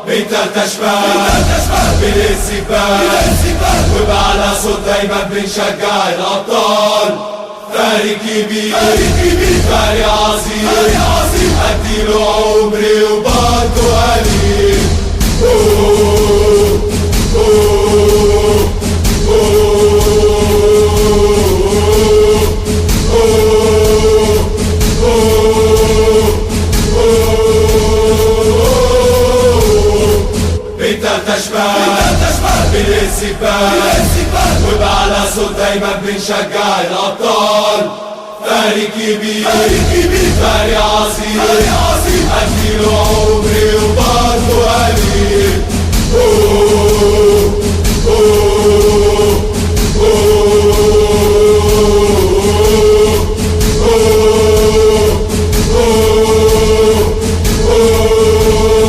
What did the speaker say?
بتالتة شمال بالاستقبال، وبأعلى صوت دايما بنشجع الأبطال. فريق كبير، فريق عظيم، أديله عمري وبرضه قليل. أوه أوه أوه أوه أوه. بتالتة شمال بالاستقبال، وبأعلى صوت دايما بنشجع الأبطال. فريق كبير، فريق عظيم، أديله عمري وبرضه